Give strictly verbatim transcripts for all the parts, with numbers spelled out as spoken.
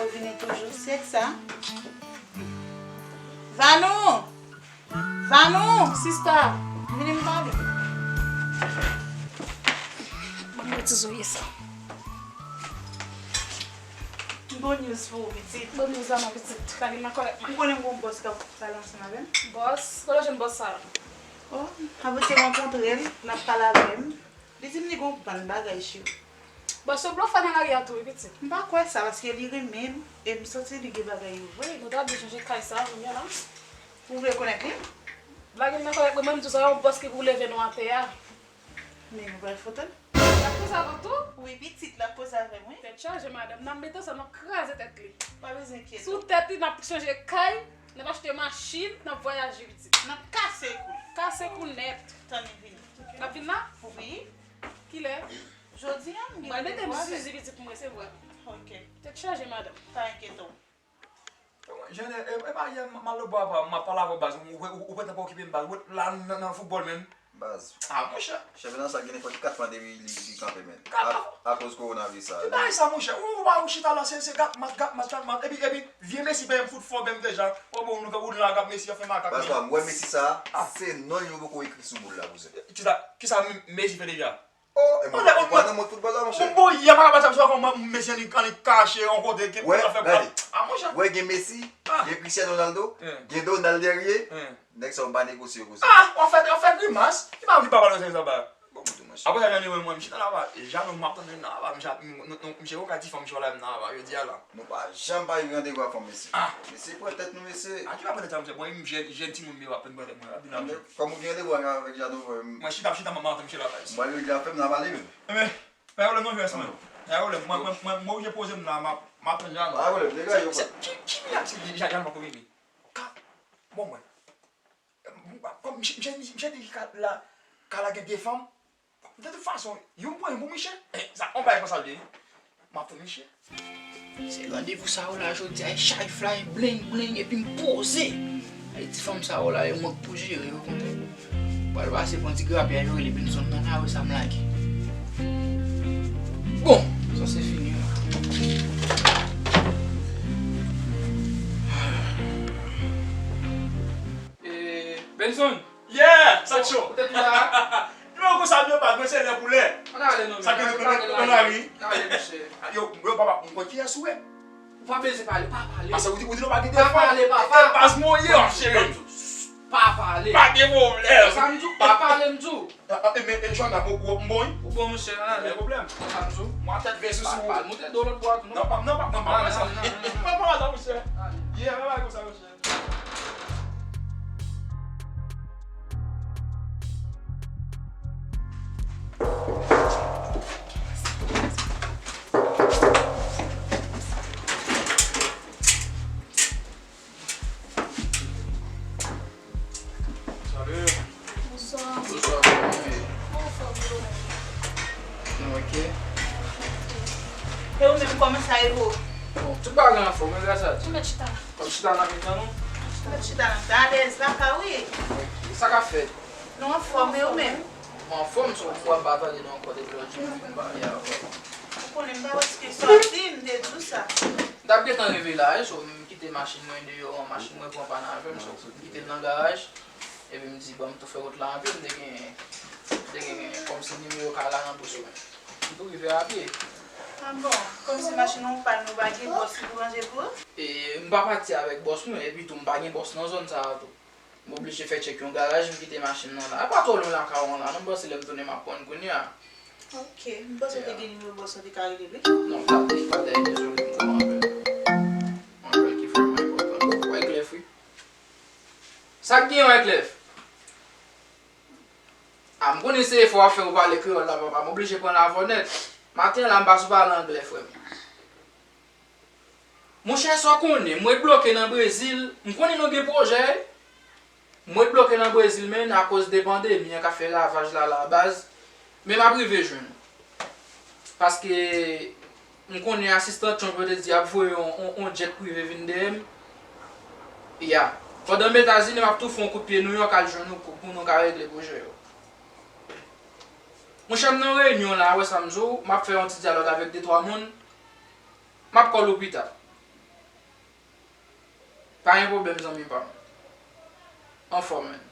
Ou vini toujou, se sa. Vanou! Vanou! Sista! Vini m pale. Ban m ti zoye sa. M gon news pou ou, pitit. Bon news la non, pitit. Sa vin nan kòlèt mwen. M konnen m gon bòs k ap pale ansanm avè m. Bòs? Kote w jwenn bòs sa a? Oh, avanse m rankontre l, l ap pale avè m. Li di m li gon bann bagay, cheri. Bòs yo blofè nan lari a tou, wi, pitit. M pa kwè sa, paske li renmen m, e m santi li gen bagay yo vre. Nou ta dwe chanje kay sa a, kounye a la. Ou vle konnen li? Lage m nan kòlèt mwen, mwen m di w sa, yon bòs ki pou leve nou atè a. Men nou pral fout ann. L ap koze avè w tou? Wi, pitit, l ap koze avè m, wi. Tèt chaje, madanm. N ap mete ansanm, n ap kraze tèt li. Pa bezwen enkyete w. Sou tèt li, n ap chanje kay, n ap achte machin, n ap vwayaje, pitit. N ap kase kou l. Kase kou nèt. Tann li vini. L ap vin la? Wi. Kilè? Jodi a, m gen randevou avè l. Mwen mete m sou zizi, pitit, pou m resevwa l. Ok. Tèt chaje, madanm. Pa enkyete w. Jene, e, e pa yè m, m al nan bò apa, m ap pale avè w, baz. Ou, ou, ou, ou pran tan pa okipe m, baz. Ou la nan, nan foutbòl menm. Baz. Ah, monchè. Chanpyona sa gen nenpòt kat mwa depi li, li kanpe, men. Kat mwa? A, akoz kowonaviris sa, wi. Ki bagay sa, monchè? Ou, ou pa ou chita la, se, se kat mwa, kat mwa, kat mwa. Epi, epi, vye Messi peye m fout fò, menm deja. Ou bon, nou, ou la k ap Messi, ap fè makak. Baz, pa m wè Messi sa, se non l yo poko ekri sou boul la, kouzen. Kisa, kisa Messi fè deja? Oh, e mwen, mwen nan mond foutbòl la, monchè. Ou bon, yè pa ka bat sa, m swa kòman Messi annik, annik kache yon kote, ke pou fè gòl. Ah, monchè. Wè, gen Messi, gen Cristiano Ronaldo, gen Donald Guerrier. Nèg sa yo pa negosye yo konsa. Ah, w ap fè, w ap fè grimas. Ki pa, ki pa pale sa, sa ba. Bon, mwen tou, monchè. Apre sa, jan li wè mwen, m chita la ba, jan nou m ap tann la ba, m chita, m, nou, nou, m chita yon ka ti fanm chita la, m nan la ba, jodi a la. Nou pa janm pa gen randevou ak fanm, mesye. Ah. Mesye, pran tèt nou, mesye. Ah, ki pa pran tèt sa, monchè? Mwen, m jèn, jèn timoun, m ap pran tèt mwen, ap di nan, monchè. Kòm ou gen randevou ak, avèk Jano, frè m. Mwen chita, m chita, m ap tann misye la, guys. Mwen, li la fè m nan pale, men. Ebyen, pa pwoblèm non, frè, se mwen. Pa pwoblèm, mwen, mwen, mwen, mwen oblije poze m la, m ap, m ap tann Jano. Pa pwoblèm, degaje w, frè. Ki, ki mirak se Jano poko vini? Ka, bon, mwen. Kòm misye, misye, misye di ka la, ka la gen de fanm. De tout fason, youn pran youn pou misye. Eh, sa, on bagay konsa l ye. M ap tann misye. Se randevou sa yo la jodi a, e chay fly, bling, bling, epi m poze. E ti fanm sa yo la, yo mank pou jere, yo konnen. Pral pase pran ti grapyay, yo rele Benson nan kare sa m lage. Bon, sa se fini la. Eh, Benson! Yeah, Sancho. Ou te tou la? Yo, konsa m yo pa, mwen se lè pou lè. Ann ale non, men. Sa ki nou nan lari. Ann ale, monchè. Yo, yo, papa, m konn kiyès ou ye. Ou pa bezwen pale, pa pale. Pase ou di, ou di nou pa gen defo. Pa pale, papa. Baz mwen ye, cheri. Pa pale. Pa gen pwoblèm. Sa m di w, pa pale, m di w. Ah, ah, e, men, e, Joanna, ou, ou, m bon, wi? Ou bon, monchè, ann ale. Pa gen pwoblèm. Sa m di w. Mwen tèt vè sou, sou. Pa, pa, moute do lòt bò a tou, non? Non, pa, non, pa, non, pa, non, non, non, non. Pa, pa, non, monchè. Ann ale. Yeah, pa, pa, konsa, monchè. Salut. Bonswa. Bonswa, kòman w ye? Anfòm, yo menm. Nou oke? E ou menm, kòman sa ye, bro? Bon, tout bagay anfòm, men grasa Dye. Ou mèt chita la. W ap chita nan mitan nou? Ou mèt chita nan, alèz la, ka wi. Sa k ap fèt? Nou anfòm, e ou menm? Mwen anfòm, se yon fwa m pa tande nou ankò depi lòt jou m vin pale avè w. Ou konnen m pa wè ti ke sòti, m te di w sa. M t ap gentan rive la, wi, so m kite machin mwen deyò an, machin mwen pran pann avè m, so m kite l nan garaj. Epi m di, ban m tou fè wout la anpil, m te gen, m te gen kòmsi nimewo kay la nan bous mwen. M tou rive a pye. Ah bon, kòmsi machin ou pann, ou pa gen bòs ki pou ranje pou ou? E, m pa pati avèk bòs mwen, epi tou m pa gen bòs nan zòn sa a tou. M oblije fè tchèk yon garaj, m kite machin nan la. E pa twò lwen lakay ou an la, non, m panse lè m tounen m ap konn kounye a. Ok, m panse w te gen nimewo bòs ou te ka rele l, wi. Non, m t ap, m t ap dèyè bezwen m kòman avè l. Mwen fè l ki vrèman enpòtan. Wè Clef, wi. Sa k gen, wè Clef? A, m konnen se efò w ap fè pou pale kreyòl la, papa. M oblije pran lavò nèt. Maten an la, m pa sou pale anglè, frè m. Monchè, sa w konnen, m ret bloke nan Brezil. M konnen nou gen pwojè. M ret bloke nan Brezil, men akoz de pandemi an k ap fè ravaj la, la, baz. Men m ap rive jwenn ou. Paske m konnen asistan Trump yo te di y ap voye yon, yon, yon jet prive vin dèyè m. Ya. Pandan m Etazini, m ap tou fè yon kout pye Nouyòk al jwenn ou pou, pou nou ka regle pwojè yo. Monchè, m nan reyinyon la, wè sa m di w, m ap fè yon ti dyalòg avèk de twa moun. M ap call ou pita. Pa gen pwoblèm, zanmi pa m. Anfòm, menn.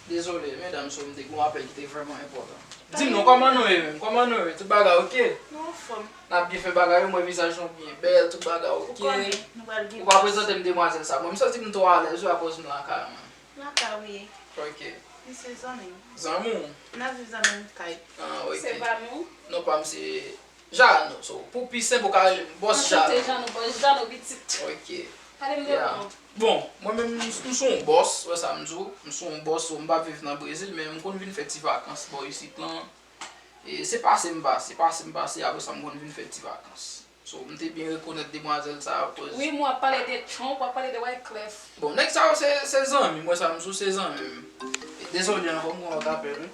Dezole, medam, so m te gen yon apèl ki te vrèman enpòtan. Di m non, kòman nou ye menm? Kòman nou ye? Tout bagay oke? Nou anfòm. N ap byen fè bagay yo, m wè vizaj nou byen bèl, tout bagay oke. Ou konnen, nou pral gen bòs. Ou pa prezante m demwazèl sa. Mwen, m santi m twò alèz wi, akoz m lakay mwen. Lakay ou ye. Oke. Li se zanmi m. Zanmi w? N ap viv zanmi m kay. Ah, oke. Se pa nou? Non, pa m se Jano, so, pou pi senp, ou ka rele m Bòs Jano. Anchante, Jano, Bòs Jano, pitit. Ok. Pale m de ou non. Bon, mwen menm, m, m se yon bòs, wè sa m di w, m se yon bòs, so, m pa viv nan Brezil, men m konn vin fè ti vakans bò isit lan. E se pase m pase, pase m pase, apre sa, m konn vin fè ti vakans. So, m te byen rekonèt demwazèl sa a, akoz Wi, m w ap pale de Trump, w ap pale de Wyclef. Bon, nèg sa yo, se, se zanmi m, wè sa m di w, se zanmi m. E dezole ankò, m gen yon lòt apèl, wi.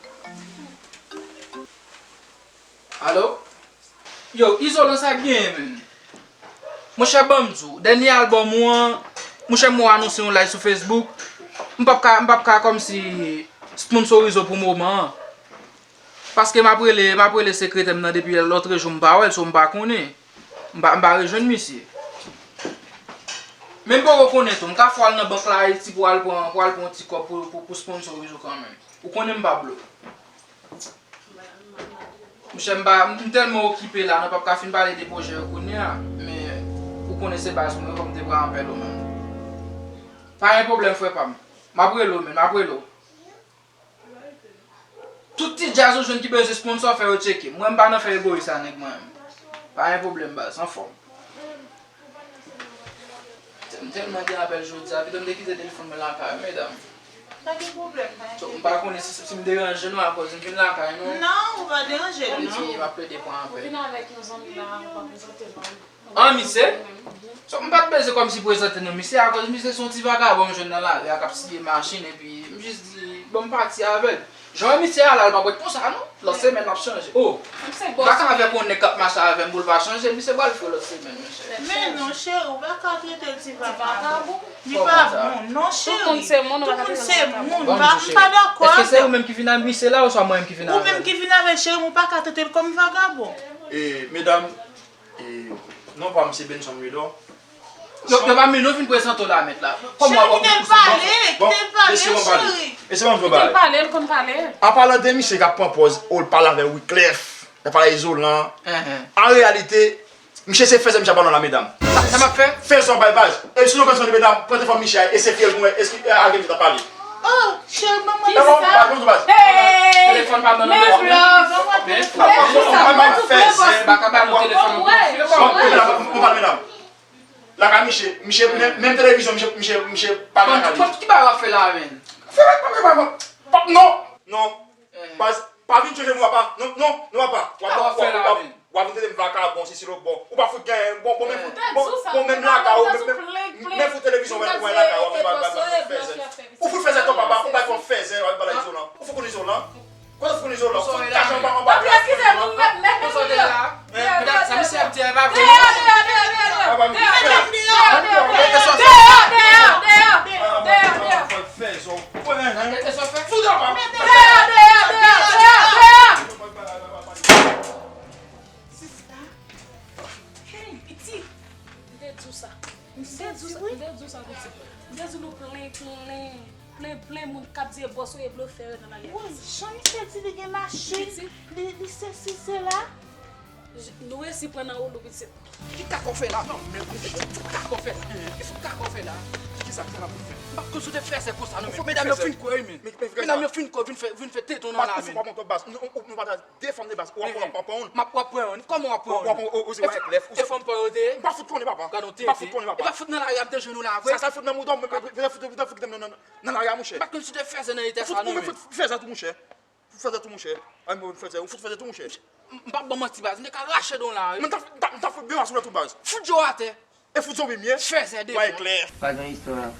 Alo? Yo, Izolan, sa k genyen, menn? Monchè, ban m di w, dènye albòm ou an, monchè, m wè w anonse yon live sou Facebook. M p ap ka, m p ap ka kòmsi sponsorize w pou moman an. Paske m ap rele, m ap rele sekretè m nan depi lòtrejou, m pa wè l, so m pa konnen. M pa, m pa rejwenn misye. Men m poko konnen tou, m ka fè w al nan bank la Ayiti pou w al pran, pou w al pran yon ti kòb pou, pou, pou sponsorize w kanmenm. Ou konnen m pa blow. Monchè, m pa, m tèlman okipe la, nou p ap ka fin pale de pwojè yo kounye a, men ou konnen se baz mwen, fò m te pran apèl ou menm. Pa gen pwoblèm, frè pa m. M ap rele w, men, m ap rele w. Tout ti djaz ou jwenn ki bezwen sponsò, fè yo tcheke m. Mwen, m pa nan fè egoyis a nèg mwen menm. Pa gen pwoblèm, baz, anfòm. M tèlman gen apèl jodi a, pito m te kite telefòn mwen lakay, medam. Pa gen pwoblèm, pa gen pwoblèm. M pa konnen si, si m deranje nou akoz m vin lakay nou. Non, ou pa deranje nou, non. Bon, m ap plede pran apèl. Ou vin avèk yon zanmi la, ou pa prezante non. An, misye? So, m pa t bezwen kòmsi prezante non misye, akoz misye se yon ti vagabon m jwenn nan lari a k ap siye machin, epi m jis di, bon, m pati avè l. Jan misye a la, l p ap ret konsa non. Lòt semèn l ap chanje. Oh, m pa ka avèk yon nèg k ap mache avè m pou l pa chanje. Misye pral fou lòt semèn, monchè. Men non, cheri, ou pa ka trete l ti vagabon. Li pa bon, non, cheri. Tout moun se moun, ou pa ka trete l vagabon. M pa dakò avè w. Èske se ou menm ki vin ak misye la, oswa mwen menm ki vin avè l? Ou menm ki vin avè l, cheri, men ou pa ka trete l kòm vagabon. E, medam, E, non pa m se Benson Ridor. Yo, yo pa m, nou vin prezante w la, mèt la. Kòman w ap... Cheri, kite l pale, kite l pale, cheri. Bon, bon, bon, bon, bon, bon. Kite l pale, l konn pale. An palan de misye k ap pran pòz, o, l pale avè Wyclef, l ap pale Izolan. An reyalite, misye se fèzè misye ap pale la, medam. Sa, sa m ap fè? Fèzè w bay baz. E si nou konn medam, pran telefòn misye a, e se fye l pou mwen, eski, e, a gen misye t ap pale. Oh, cheri, ban mwen telefòn. Hey! Telefòn pa ban nou non. Men love. Ban mwen telefòn. Ban mwen telefòn. Ban mwen telefòn. Ban mwen telefòn. Ban mwen telefòn. Lakay misye, misye, menm, menm televizyon, misye, misye, misye pa gen lakay li. Ki bagay w ap fè la, menn? Fè bagay, pa, pa, pa, pa, non, non. Baz, pa vin chanje non, papa. Non, non, non, papa. W ap, w ap, w ap, w ap vin trete m vakabon, sesi lòt bò. Ou pa fout gen, bon, bon, menm fout, bon, bon, menm lakay ou, menm, menm, menm fout televizyon, wè, wè lakay ou, wè, wè, wè, fèzè. Ou fout fèzè twòp, papa, ou bay twòp fèzè, w ap pale Izolan. Ou fout konn Izolan. Kote w fout Izolan? Ou fout kache anba, anba. Eskize m, mèt, mèt, mèt. Medam, sa misye ap di a, e pa vre. Deyò, deyò, deyò, deyò. Deyò, deyò, deyò. Deyò, deyò, deyò, deyò. Deyò, deyò, deyò, deyò. Sista. Hey, pitit. M te di w sa. M te di w sa, m te di w sa, pitit. M te di nou plen, plen, plen, plen moun k ap di e bòs ou, e blofè yo nan lari a. Woy, jan misye di li gen machin, li, li sesi, sela. Nou resi pran nan woulou, pitit. Ki kaka w fè la? Non, men, ki fout kaka w fè la? Ki fout kaka w fè la? Kisa, kisa n ap fè? M pa konn sou te fè sa konsa, non, men medam yo fin kwè, wi, men. Medam yo fin kwè, vin fè, vin fè teton nan la, men. Baz, ou fou pa bon twòp, baz. Nou, nou, nou pa ta de fanm de baz. Ou ap, ou ap, ou ap pran youn. M ap, w ap pran youn. Kòman w ap pran youn? Ou, ou, ou, ou, e fanm pa yo te? M pa fout konnen, papa. Gade yon tenten. E pa fout konnen, papa. E pa fout nan lari a m te jwenn ou la, vre? Sa, sa fout nan mouda w, men, men, men, fout, fout, fout kite m nan, nan, nan lari a, monchè. M pa t konn si w te fèzè nan eta sa, non, men. Ou fout, ou fout fèzè tou, monchè. Ou fout fèzè tou, monchè. Ay, mwen fè sa, ou fout fè sa tou, monchè. M p ap ban manti, baz. M te ka rache don la, wi. Men m ta, m ta, m ta fout byen sou la tou, baz. Fout je w atè. E fout zonbi m ye. Fèzè de. Wè klè. Pa gen istwa.